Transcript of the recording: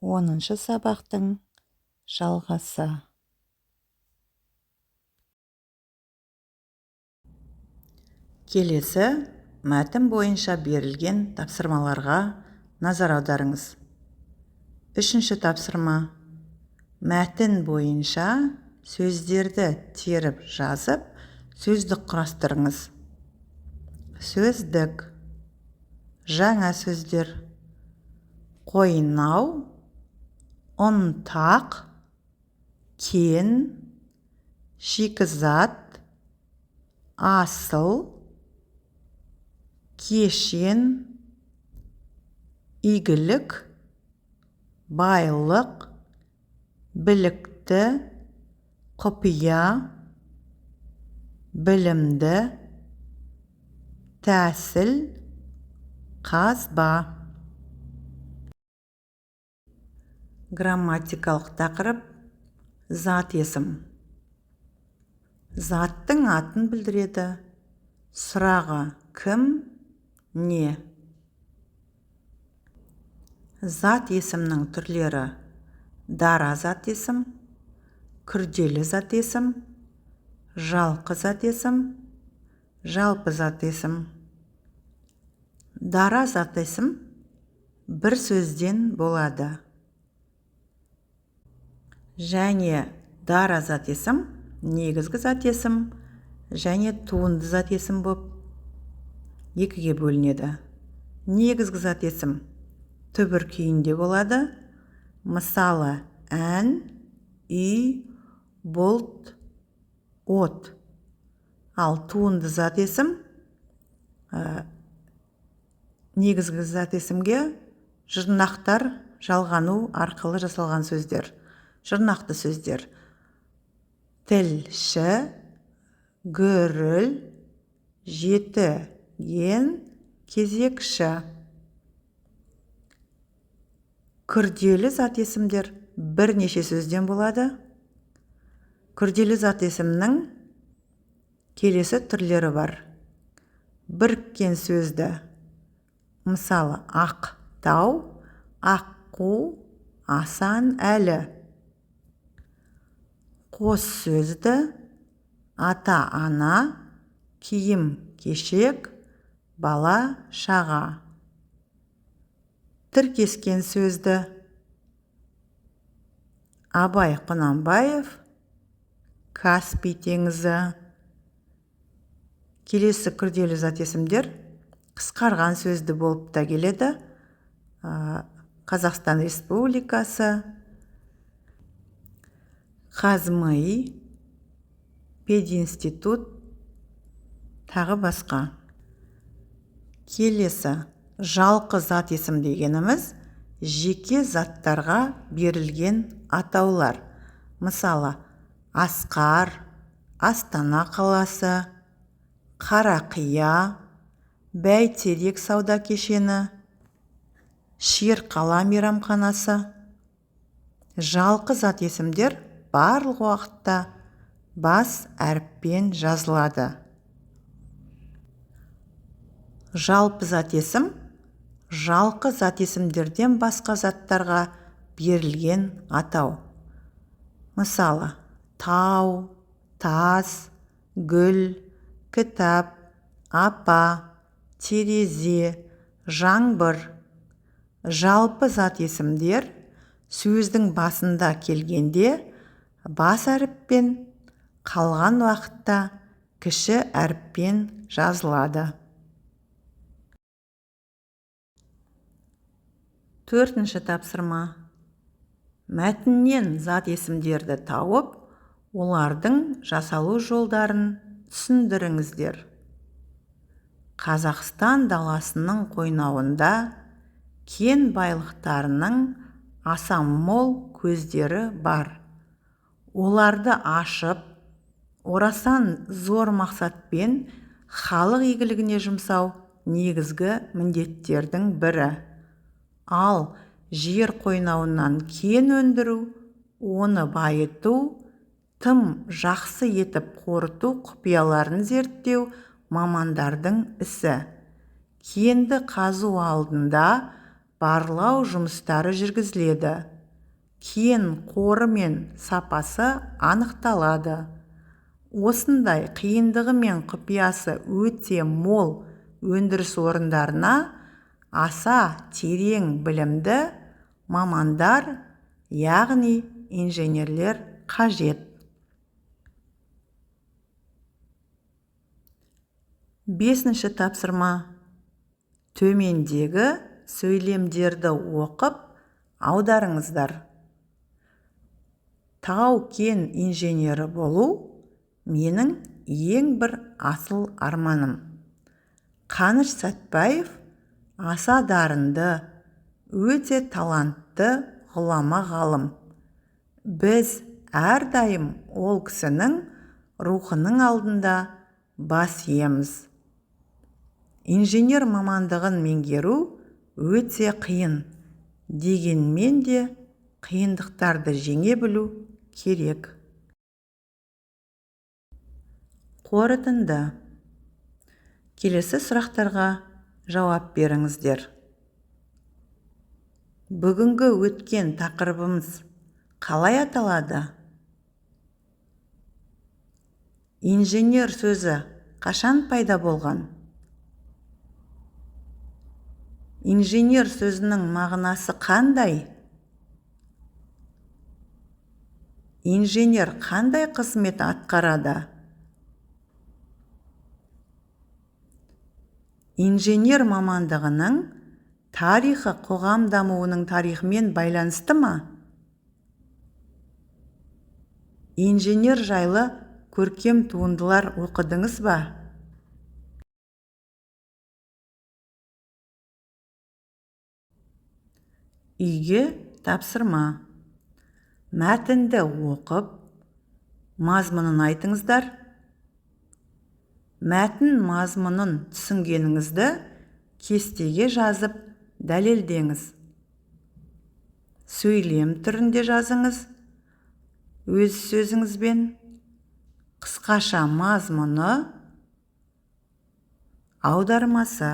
10-шы сабақтың жалғасы. Келесі мәтін бойынша берілген тапсырмаларға назар аударыңыз. Үшінші тапсырма. Мәтін бойынша сөздерді теріп жазып, сөздік құрастырыңыз. Сөздік. Жаңа сөздер. Қойнау, ұнтақ, кен, шикізат, асыл, кешен, игілік, байлық, білікті, құпия, білімді, тәсіл, қазба. Грамматикалық тақырып: зат есім. Заттың атын білдіреді. Сұрағы: кім, не? Зат есімнің түрлері: дара зат есім, күрделі зат есім, жалқы зат есім, жалпы зат есім. Дара зат есім бір сөзден болады. Және дара зат есім негізгі зат есім және туынды зат есім боп екіге бөлінеді. Негізгі зат есім түбір күйінде болады. Мысалы, ән, үй, бұлт, от. Ал туынды зат есім негізгі зат есімге жұрнақтар жалғану арқылы жасалған сөздер. Жұрнақты сөздер: тілші, гүріл, жетіген, кезекші. Күрделі зат есімдер бірнеше сөзден болады. Күрделі зат есімнің келесі түрлері бар. Біріккен сөзді, мысалы, ақ тау, аққу, асан әлі. Қос сөзді: ата-ана, киім-кешек, бала-шаға. Тіркескен сөзді: Абай Құнанбаев, Каспий теңізі. Келесі күрделі зат есімдер қысқарған сөзді болып та келеді. Қазақстан Республикасы, ҚазМИ, пединститут, тағы басқа. Келесі жалқы зат есім дегеніміз жеке заттарға берілген атаулар. Мысалы, Асқар, Астана қаласы, Қарақия, Бәйтерек сауда кешені, Шерқала мейрамханасы. Жалқы зат есімдер барлық уақытта бас әріппен жазылады. Жалпы зат есім жалқы зат есімдерден басқа заттарға берілген атау. Мысалы, тау, тас, гүл, кітап, апа, терезе, жаңбыр. Жалпы зат есімдер сөздің басында келгенде бас әріппен, қалған уақытта кіші әріппен жазылады. Төртінші тапсырма. Мәтіннен зат есімдерді тауып, олардың жасалу жолдарын түсіндіріңіздер. Қазақстан даласының қойнауында кен байлықтарының аса мол көздері бар. Оларды ашып, орасан зор мақсатпен халық игілігіне жұмсау негізгі міндеттердің бірі. Ал жер қойнауынан кен өндіру, оны байыту, тым жақсы етіп қорыту құпияларын зерттеу мамандардың ісі. Кенді қазу алдында барлау жұмыстары жүргізіледі. Кен қоры мен сапасы анықталады. Осындай қиындығы мен құпиясы өте мол өндіріс орындарына аса терең білімді мамандар, яғни инженерлер қажет. 5-ші тапсырма. Төмендегі сөйлемдерді оқып, аударыңыздар. Тау-кен инженері болу менің ең бір асыл арманым. Қаныш Сәтбаев аса дарынды, өте талантты ғұлама ғалым. Біз әрдайым ол кісінің рухының алдында бас иеміз. Инженер мамандығын меңгеру өте қиын, дегенмен де қиындықтарды жеңе білу керек. Қорытынды. Келесі сұрақтарға жауап беріңіздер. Бүгінгі өткен тақырыбымыз қалай аталады? Инженер сөзі қашан пайда болған? Инженер сөзінің мағынасы қандай? Инженер қандай қызмет атқарады? Инженер мамандығының тарихы қоғам дамуының тарихымен байланысты ма? Инженер жайлы көркем туындылар оқыдыңыз ба? Үйге тапсырма. Мәтінді оқып, мазмұнын айтыңыздар. Мәтін мазмұнын түсінгеніңізді кестеге жазып дәлелдеңіз. Сөйлем түрінде жазыңыз, өз сөзіңізбен. Қысқаша мазмұны, аудармасы.